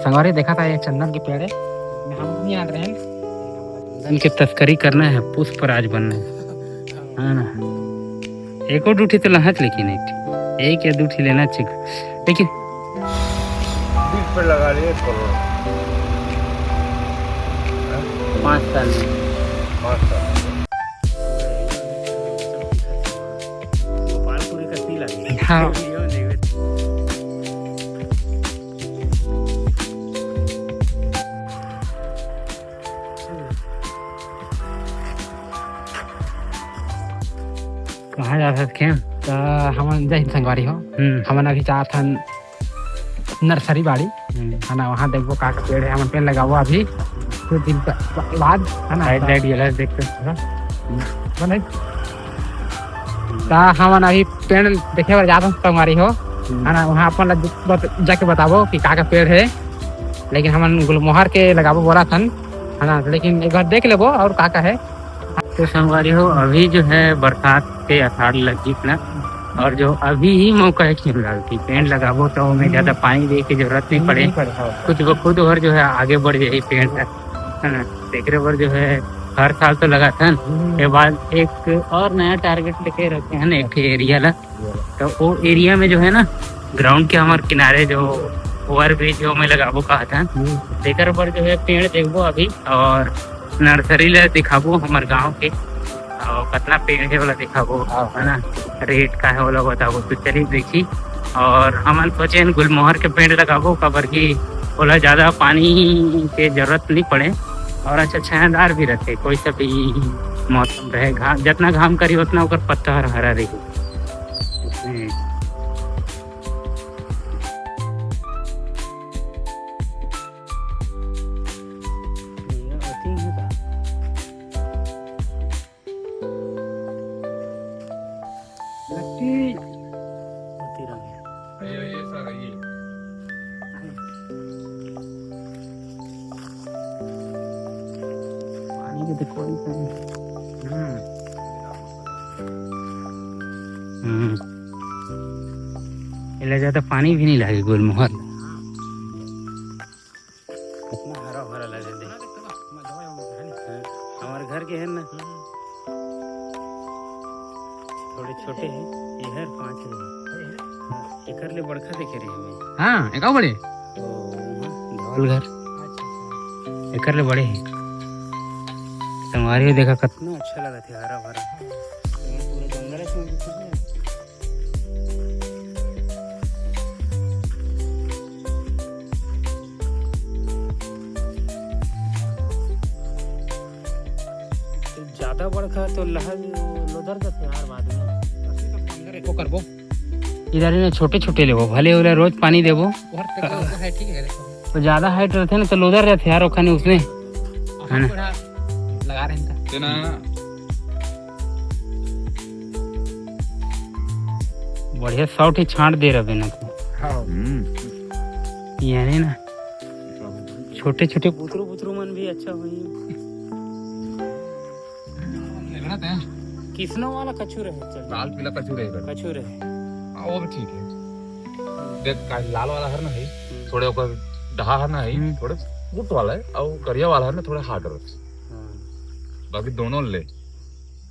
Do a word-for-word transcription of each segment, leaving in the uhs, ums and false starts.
संगवारी देखा था, ये चंदन के पेड़ है, हम नहीं आ रहे हैं। चंदन के तस्करी करना है, पुष्पराज बनना है, है ना? एको दूठी तो लहत, लेकिन एक ठी, एक या दूठी लेना चाहिए, लेकिन बीस पे लगा लिए, एक करोड़। पाँच साल में। पाँच साल। गोपालपुर का सीन लगे। हाँ। कहाँ जा सकते हैं? त हमन जय हिंद संगवारी हो। हम्म। हमन अभी जात हन नर्सरी बाड़ी, हम्म। है ना, वहाँ देखबो का का पेड़ है, हमन पेड़ लगाबो अभी कुछ दिन ब-, बाद, है ना? साइड, साइड ये ला देख के। हाँ। बने? त हमन अभी पेड़ देखे बर जात हन संगवारी हो, हम्म। है ना, वहाँ अपन ला बत-, जाके बताबो कि का का पेड़ है, लेकिन हमन गुलमोहर के लगाबो बोला थन, है ना, लेकिन एक बार देख लेबो और का का है। तो संगवारी हो, अभी जो है बरसात के आसार लग गई ना, और जो अभी ही मौका है खेल डाल की पेड़ लगाबो तो ओमे ज्यादा पानी दे के जरूरत नहीं पड़े। नहीं पड़े, हाँ। खुद ब खुद ओहर जो है आगे बढ़ जाए पेड़ है, है ना? तेकरे बर जो है हर साल तो लगाथन। हम्म। के बाद एक और नया टारगेट लेके रखे हैं ना, एक एरिया ला। तो वो एरिया में जो है ना, ग्राउंड के हमारे किनारे जो ओवर ब्रिज है, ओमे लगाबो कहा था। हम्म। तेकर बर जो है पेड़ देखबो अभी, और नर्सरी ला दिखाबो हमर गांव के, और कितना पेड़ है वाला दिखाबो, हाँ। है ना, रेट का है वाला बताबो। तो चलिए देखी, और हमन सोचे हन गुलमोहर के पेड़ लगाबो, काबर कि ओला ज्यादा पानी के जरूरत नहीं पड़े और अच्छा छायादार भी रहते, कोई सा भी मौसम रहे, घाम, जितना घाम करी उतना ओकर पत्ता हर हरा रही। हम्म। पानी के तो कोई कमी। हम्म। हम्म। एला ज्यादा पानी भी नहीं लागे गुलमोहर। कितना हरा भरा लगे देख। हाँ, हमारे घर के है ना, थोड़े छोटे हैं, ये हर पाँच रहे। हाँ, एकर ले बड़का देखे रहे हमें। हाँ, एका बड़े? ओ, वहाँ। धौल घर। एकर ले बड़े हैं। संगवारी हो देखा कत- कितना अच्छा लगा था, हरा भरा। पूरा जंगल है, इसमें कुछ नहीं है। ज्यादा बड़का तो लहर लोदर जाथे यार बाद में। एको करबो। इधर ही ना छोटे छोटे लेबो, भले ओला रोज पानी देबो। ओहर तक तो है, ठीक है, देखो। तो ज्यादा हाइट रहते ना तो लोदर जाथे यार, ओखने उसने। है ना? लगा रहे हैं इनका। तेना। बढ़िया सौ ठी छांट दे रहे ना तू। हाँ। हम्म। ये नहीं ना। छोटे छोटे बुतरू बुतरू मन भी अच्छा होही। किसनो वाला कछू रहे, चल। लाल पीला कछू रहे। कछू रहे। हाँ, वो भी ठीक है। देख, का लाल वाला हर ना है, हम्म। थोड़े ओकर डहा हर ना है, हम्म। थोड़े गुट वाला है, और करिया वाला हर ना थोड़ा हार्ड रहता है। हाँ। बाकी दोनों ले।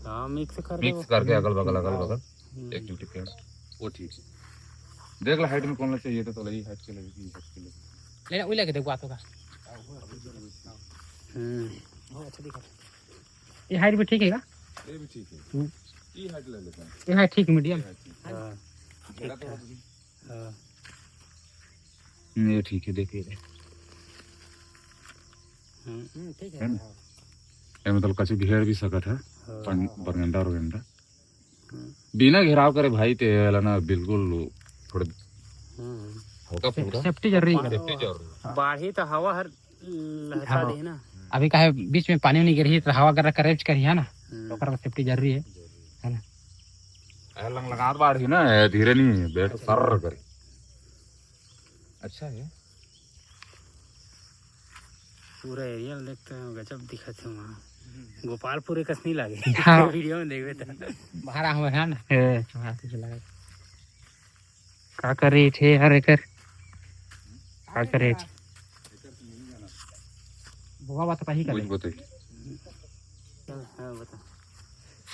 हाँ, मिक्स कर दे मिक्स वो। करके अगल बगल, अगल हाँ। बगल। हम्म। एक जूटी पेड़, वो ठीक है। देख ले हाइट में कौन ला चाहिए तो, तो ले हाइट के ले, हाइट के ले। ले, वही लेके देखो, आ तो का। हम्म। बहुत अच्छा दिखा। ये हाइट भी ठीक है का? ये भी ठीक है। हम्म। ये हाइट ले लेते हैं। ये हाइट ठीक, मीडियम। ये हाइट ठीक है। हाँ। घेरा तो ठीक है। हाँ। हम्म, ये ठीक है, देखिए। हम्म, हम्म, ठीक है। है ना? हाँ। ये मतलब कछु घेर भी सकत है, हाँ। पन-, बरगंडा वरगंडा। हम्म। बिना घेराव करे भाई, ते वाला ना बिल्कुल थोड़े हम्म। हल्का से-, फुल्का। सेफ्टी जरूरी है। सेफ्टी जरूरी है। बाढ़ी तो हवा हर लहका हाँ। दे ना। अभी काहे बीच में पानी नहीं गिरही तो हवा गर्रा करेज करिया ना, हम्म। तो ओकर सेफ्टी जरूरी है, है ना? ए लंग लगात बाढ़ी ना, ए धीरे नहीं, बैठ सर्र करे। अच्छा है। पूरा एरिया ल देखते हैं, गजब दिखत है वहाँ। गोपालपुर कस नहीं लागे। हाँ। वीडियो में देखबे त। बाहर आ हुआ है ना? ए, वहाँ से चला गया। का कर रेट है यार एकर? का कर रेट? वो बात पता ही कर कुछ ले। बताइए। हाँ, बता।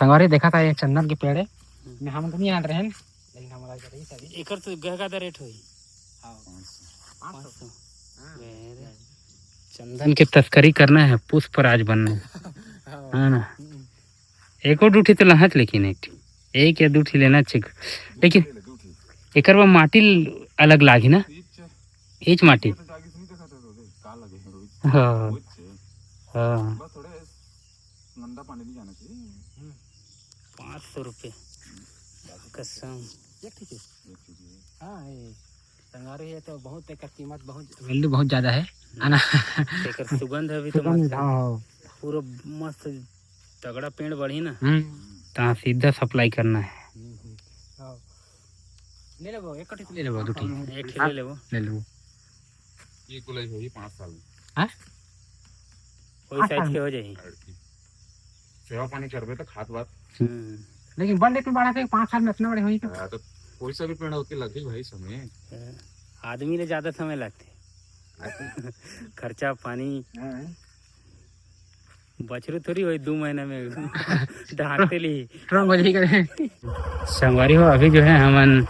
संगवारी देखा था, ये चंदन के पेड़ है। हम्म। मैं हमको नहीं आन रहे हैं, लेकिन हमारा घर ही सभी। एकर तो गहगा द रेट होई। हाँ। पाँच सौ। पाँच सौ। हाँ। अरे, चंदन के तस्करी करना है, पुष्पराज बनना है। हाँ। है ना? हम्म। एको दू ठी तो लहत, लेकिन एक ठी, एक या दू ठी लेना चाहिए। लेकिन एकर बर माटी अलग लागही ना, एच माटी। हाँ। हाँ। पाँच सौ रुपये। कसम। एक ठी चीज। हाँ, ये संगवारी, ये तो बहुत, एकर कीमत बहुत, value बहुत ज्यादा है, है ना? एकर सुगंध अभी तो सुगंध, मस्त है। हाँ, हाँ। पूरा मस्त तगड़ा पेड़ बढ़ी ना। हम्म, तहाँ सीधा supply करना है। हम्म, हम्म। हाँ। ले लेबो, एक कटी ले लेबो, दू ठी। एक ठी हाँ, ले लेबो। ले लेबो। ये कुल होही पाँच साल में। हाँ? वही पाँच साइज साल के में। हो जाही। सेवा पानी करबे तो खात बात। हम्म। लेकिन बन लेकिन बड़ा के पाँच साल में इतना बड़े होही तो। हाँ, तो कोई सा भी पेड़ होके लगे भाई समय। हाँ, आदमी ले ज्यादा समय लगथे। खर्चा पानी। हाँ। बछरू थोड़ी होई दू महीना में ढांकते ली। Strong हो जाही करे। संगवारी हो, अभी जो है हमन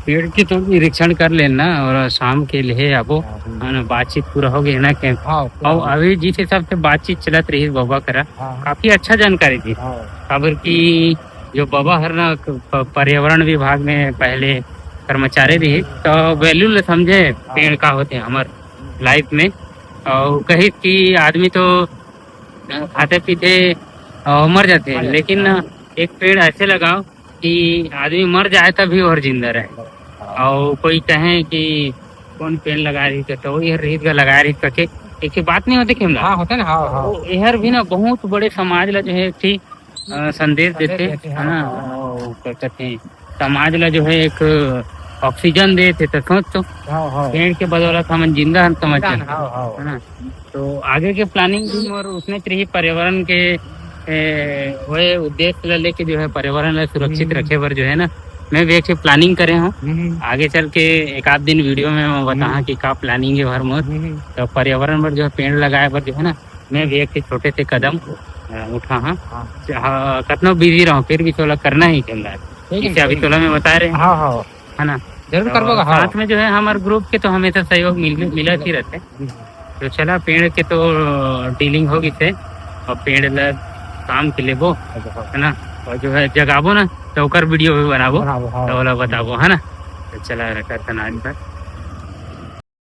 पेड़ के तो निरीक्षण कर लेन ना, और शाम के लिए आबो, हाँ, हम्म। है ना, बातचीत पूरा हो गया ना के। हाँ, पूरा और हो गया। अभी जिस हिसाब से बातचीत चलत रही बाबा करा, हाँ। काफी अच्छा जानकारी दी। हाँ। काबर कि जो बाबा हर ना क-, प-, पर्यावरण विभाग में पहले कर्मचारी रही, तो value ले समझे हाँ। पेड़ का होथे हमर life में। और कही कि आदमी तो खाते पीते, अ, मर जाथे, मर जाथे, लेकिन हाँ। एक पेड़ ऐसे लगाओ कि आदमी मर जाए तब भी और जिंदा रहे। हाँ। और कोई कहे कि कौन पेड़ लगा रही, तो वो ये रहित का लगा रही करके एक ही बात नहीं होते खेमला। हाँ, होते ना, हाँ, हाँ। वो एहर भी ना बहुत बड़े समाज ला जो है एक ठी, अ, संदेश संदेश देथे, देथे, है हाँ, ना? हाँ। और क्या कहते हैं, समाज ला जो है एक oxygen देथे, तो सोच तो, हाँ, हाँ। पेड़ के बदौलत हमन जिंदा हन, समझ जिंदा हन, हाँ, हाँ। है ना? तो आगे के planning भी मोर उसने चाहिए, पर्यावरण के, ए, वही उद्देश्य ला लेके जो है पर्यावरण ला सुरक्षित हम्म। रखे बर जो है ना, मैं भी एक ठे planning करे हूँ। हम्म। आगे चल के एक आध दिन video में मैं बताहा हम्म। कि का planning है हर मोर। हम्म। तो पर्यावरण बर जो है पेड़ लगाए बर जो है ना, मैं भी एक ठे छोटे से कदम, अ, उठा हाँ। हाँ। हाँ, कतनो busy रहूँ फिर भी तोला करना ही चल रहा है। ठीक है, इसे अभी ठीक। तोला मैं बता रहे हैं। हाँ, हाँ। है ना? जरूर तो करबो, हाँ। साथ में जो है हमारे group के तो हमेशा सहयोग मिल-, मिलत ही रहते। हम्म। तो चला, पेड़ के तो dealing हो गई थे, अब पेड़ ल काम के लेबो, अच्छा, हाँ। है ना? और जो है जगाबो ना, तो ओकर video भी बनाबो, बनाबो, हाँ। तो ओला बताबो, है ना? तो चला, रखा था ना आज तक।